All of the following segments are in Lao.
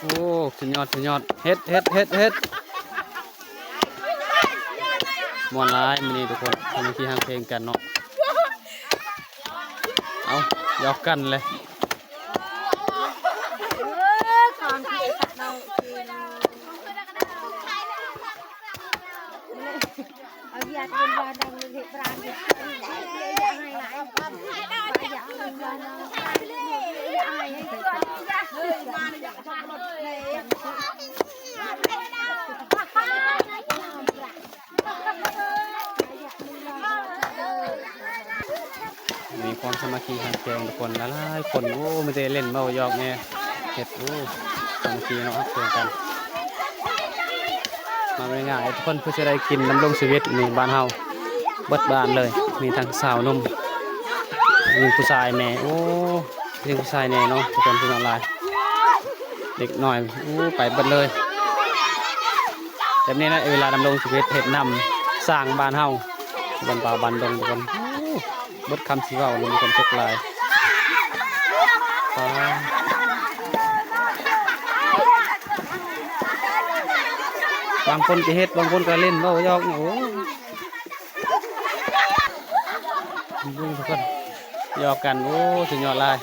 ໂອ້ ສຸດຍອດ ສຸດຍອດ ເຮັດ ເຮັດ ເຮັດ ເຮັດ ມ່ວນຫຼາຍມື້ນີ້ທຸກຄົນ ສາມັກຄີຮັກແພງກັນເນາະ. ເອົາ ຢອກກັນເລີຍ. ມີຄວາມສາມັກຄີຮັກແພງທຸກຄົນ ຫຼາຍໆຄົນ ໂອ້ ມີແຕ່ຫຼິ້ນເວົ້າຢອກແດ່ ເຮັດ ໂອ້ ສາມັກຄີເນາະ ຮັກແພງກັນ. ມາງ່າຍໆ ທຸກຄົນ ເພື່ອຈະໄດ້ກິນດຳລົງຊີວິດໃນບ້ານເຮົາ ເບິດບ້ານເລີຍ ມີທັງຊາວໜຸ່ມ ຍິງຜູ້ຊາຍແດ່ ໂອ້ ຍິງຜູ້ຊາຍແດ່ເນາະ ທຸກຄົນ ພີ່ນ້ອງຫຼາຍ ເດັກນ້ອຍ ໂອ້ ໄປເບິດເລີຍ. ແບບນີ້ນະ ເວລາດຳລົງຊີວິດ ເຮັດນຳສ້າງບ້ານເຮົາ ບ້ານປ່າບ້ານດົງ ທຸກຄົນ ໂອ້ ເບິດຄຳຊິເວົ້າ ມີຄວາມສຸກຫຼາຍ. ບາງຄົນກໍເຮັດ ບາງຄົນກໍຫຼິ້ນ ເວົ້າຢອກ ໂອ້ ເບິ່ງທຸກຄົນ ຢອກກັນ ໂອ້ ສຸດຍອດຫຼາຍ.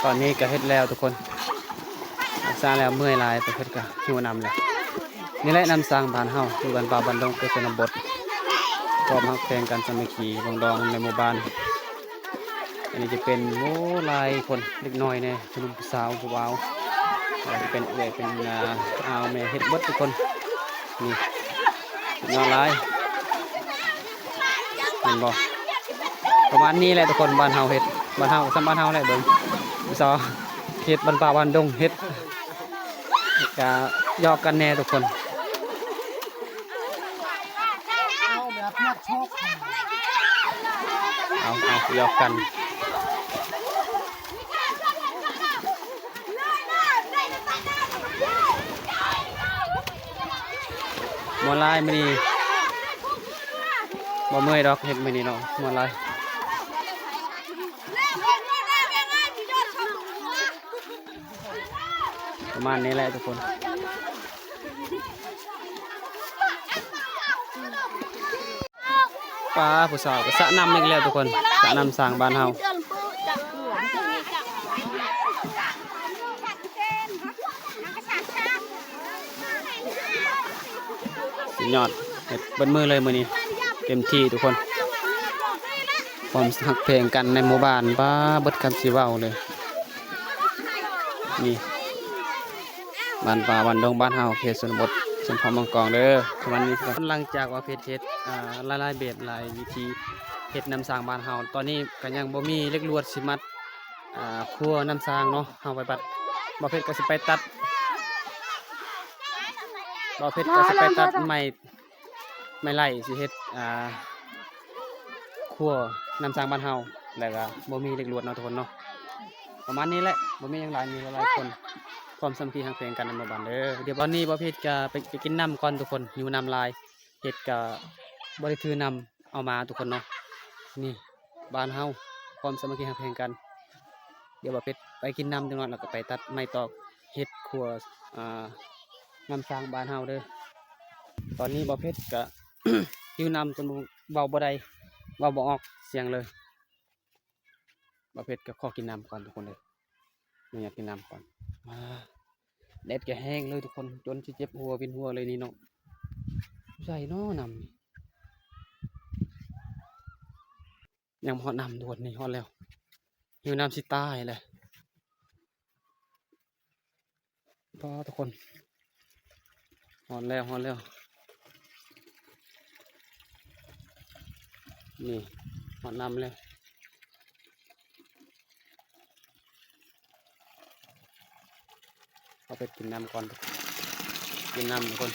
ຕອນນີ້ກໍເຮັດແລ້ວທຸກຄົນ ຊາແລ້ວ ເມື່ອຍຫຼາຍ ປະເພດກໍຫິວນ້ຳແລ້ວ. ນີ້ແຫຼະນ້ຳສ້າງບ້ານເຮົາ ຢູ່ບ້ານປ່າບ້ານດົງ ເຂດຊົນນະບົດ ຄວາມຮັກແພງກັນສາມັກຄີ ປົງດອງໃນໝູ່ບ້ານ. ອັນນີ້ຈະເປັນ ໂອ້ ຫຼາຍຄົນ ເດັກນ້ອຍແດ່ ຜູ້ໜຸ່ມຜູ້ສາວຜູ້ບ່າວ ອາ ຈະເປັນເອື້ອຍເປັນ ອາ ອາວແມ່ ເຮັດເບິດທຸກຄົນ. ນີ້ ຍອດຫຼາຍ ເຫັນບໍ່? ປະມານນີ້ແຫຼະທຸກຄົນ ບ້ານເຮົາເຮັດ ບ້ານເຮົາ ສ່ຳບ້ານເຮົາແຫຼະ ເບິ່ງ ຜູ້ສາວເຮັດ ບ້ານປ່າບ້ານດົງເຮັດ ກະຢອກກັນແດ່ທຸກຄົນ. ເອົາ ເອົາ ຢອກກັນ. ມ່ວນຫຼາຍມື້ນີ້ ບໍ່ເມື່ອຍດອກ ເຮັດມື້ນີ້ເນາະ ມ່ວນຫຼາຍ. ປະມານນີ້ແຫຼະທຸກຄົນ. ປາ ຜູ້ສາວກໍສະນ້ຳອີກແລ້ວທຸກຄົນ ສະນ້ຳສ້າງບ້ານເຮົາ. ສຸດຍອດ ເຮັດເບິດມື້ເລີຍມື້ນີ້ ເຕັມທີ່ທຸກຄົນ. ຄວາມຮັກແພງກັນໃນໝູ່ບ້ານ ປາ ເບິດຄຳຊິເວົ້າເລີຍ. ນີ້ ບ້ານປ່າບ້ານດົງບ້ານເຮົາ ເຂດຊົນນະບົດ ສຳເພົາມັງກອງເດີ ປະມານນີ້. ຫຼັງຈາກວ່າເພັດເຮັດ ອາ ຫຼາຍໆແບບຫຼາຍວິທີ ເຮັດນ້ຳສ້າງບ້ານເຮົາ ຕອນນີ້ກໍຍັງບໍ່ມີເຫຼັກລວດຊິມັດ ອາ ຂົວນ້ຳສ້າງເນາະ. ເຮົາໄປບັດ ບ່າວເພັດກໍຊິໄປຕັດ ບ່າວເພັດກໍຊິໄປຕັດໄມ້ ໄມ້ໄລ່ ຊິເຮັດ ອ່າ ຂົວນ້ຳສ້າງບ້ານເຮົາ ແລ້ວກະບໍ່ມີເຫຼັກລວດເນາະທຸກຄົນເນາະ. ປະມານນີ້ແຫຼະ ບໍ່ມີຫຍັງຫຼາຍ ມີຫຼາຍໆຄົນ ຄວາມສາມັກຄີຮັກແພງກັນໃນໝູ່ບ້ານເດີ. ດຽວຕອນນີ້ບ່າວເພັດກະໄປ ໄປກິນນ້ຳກ່ອນທຸກຄົນ ຫິວນ້ຳຫຼາຍ ເຮັດກະບໍ່ໄດ້ຖືນ້ຳເອົາມາທຸກຄົນເນາະ. ນີ້ ບ້ານເຮົາ ຄວາມສາມັກຄີຮັກແພງກັນ. ດຽວບ່າວເພັດໄປກິນນ້ຳຈັກໜ້ອຍ ແລ້ວກໍໄປຕັດໄມ້ຕອກເຮັດຂົວ ອ່າ ນ້ຳສ້າງບ້ານເຮົາເດີ. ຕອນນີ້ບ່າວເພັດກະຫິວນ້ຳຈົນເວົ້າບໍ່ໄດ້ ເວົ້າບໍ່ອອກສຽງເລີຍ. ບ່າວເພັດກໍຂໍກິນນ້ຳກ່ອນທຸກຄົນເດີ. ໜູຢາກກິນນ້ຳກ່ອນ. ອາ ແດດກໍແຮງເລີຍທຸກຄົນ ຈົນຊິເຈັບຫົວເວັນຫົວເລີຍນີ້ເນາະ. ຢູ່ໃສເນາະນ້ຳນີ້? ຍັງບໍ່ຮອດນ້ຳທຸກຄົນ ນີ້ຮອດແລ້ວ. ຫິວນ້ຳຊິຕາຍແຫຼະ. ປ້າ ທຸກຄົນ ຮອດແລ້ວ ຮອດແລ້ວ. ນີ້ ຮອດນ້ຳແລ້ວ. ເອົາໄປກິນນ້ຳກ່ອນ ກິນນ້ຳທຸກຄົນ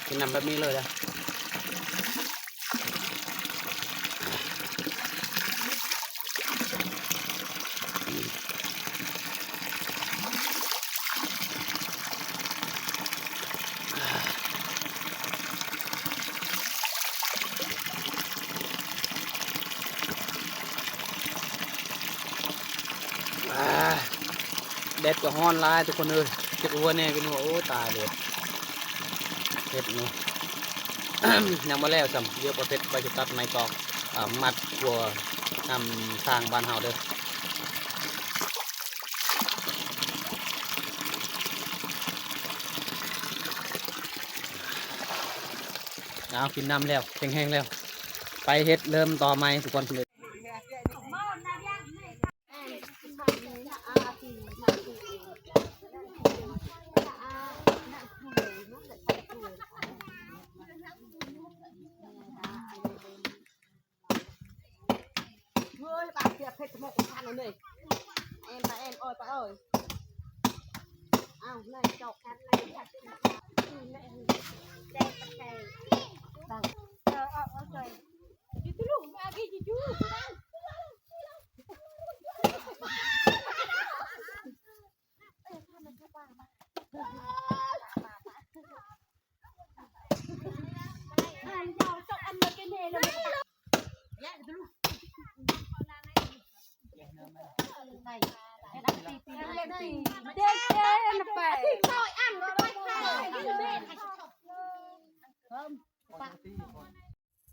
ກິນນ້ຳແບບນີ້ເລີຍເດີ້. ອາ ແດດກໍຮ້ອນຫຼາຍທຸກຄົນເອີຍ ເຈັບຫົວແດ່ເປັນຫົວ. ໂອ້ ຕາຍເລີຍ ເຮັດນີ້ ຍັງບໍ່ແລ້ວຊ້ຳ. ດຽວປາເພັດໄປຊິຕັດໄມ້ຕອກ ອາ ມັດຂົວນ້ຳສ້າງບ້ານເຮົາເດີ້. ເອົາ ກິນນ້ຳແລ້ວ ແຂງແຮງແລ້ວ ໄປເຮັດເລີ່ມຕໍ່ໃໝ່ທຸກຄົນ. ເຮີ້ຍ ປາກເສຍເຜັດສະໝອກຄັນເລີຍ. ແອນ ປາແອນ ໂອ້ຍ ປາເອີຍ. ອ້າວ ນາຍຈອກຄັນ ນາຍຈັກ ແຈກປາແຈກ ເອີ ເອົາ ເອົາໃສ່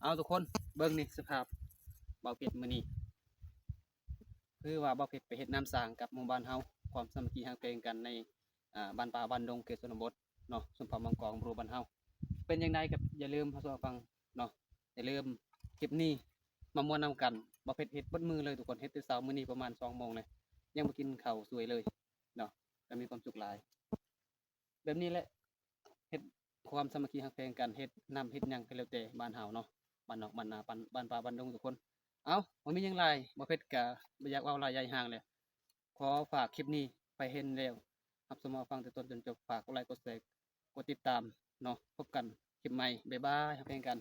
ເອົາ ທຸກຄົນ ເບິ່ງນີ້ສະພາບບ່າວເພັດມື້ນີ້ ຄືວ່າບ່າວເພັດໄປເຮັດນ້ຳສ້າງກັບໝູ່ບ້ານເຮົາ ຄວາມສາມັກຄີຮັກແພງກັນໃນ ອ່າ ບ້ານປ່າບ້ານດົງ ເຂດຊົນນະບົດເນາະ ຊົນເຜົ່າມັງກອງ ບຣູ ບ້ານເຮົາ. ເປັນຈັ່ງໃດກໍຢ່າລືມຮັບຊົມຮັບຟັງເນາະ ຢ່າລືມ ຄລິບນີ້ມາມ່ວນນຳກັນ. ບ່າວເພັດເຮັດເບິດມື້ເລີຍທຸກຄົນ ເຮັດແຕ່ເຊົ້າມື້ນີ້ປະມານສອງໂມງແລ້ວ ຍັງບໍ່ກິນເຂົ້າສວຍເລີຍເນາະ ກໍມີຄວາມສຸກຫຼາຍ. ແບບນີ້ແຫຼະ ເຮັດຄວາມສາມັກຄີຮັກແພງກັນ ເຮັດນ້ຳເຮັດຫຍັງກໍແລ້ວແຕ່ບ້ານເຮົາເນາະ ບ້ານນອກບ້ານນາ ບ້ານ ບ້ານປ່າບ້ານດົງທຸກຄົນ. ເອົ້າ ບໍ່ມີຫຍັງຫຼາຍ ບ່າວເພັດກະບໍ່ຢາກເວົ້າຫຼາຍຢາຍຫ່າງແຫຼະ ຂໍຝາກຄລິບນີ້ ໃຜເຫັນແລ້ວຮັບຊົມຮັບຟັງແຕ່ຕົ້ນຈົນຈົບ ຝາກກົດໄລກົດແຊ ກົດຕິດຕາມເນາະ. ພົບກັນຄລິບໃໝ່ ບາຍບາຍ ຮັກແພງກັນ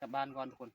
ກັບບ້ານກ່ອນທຸກຄົນ.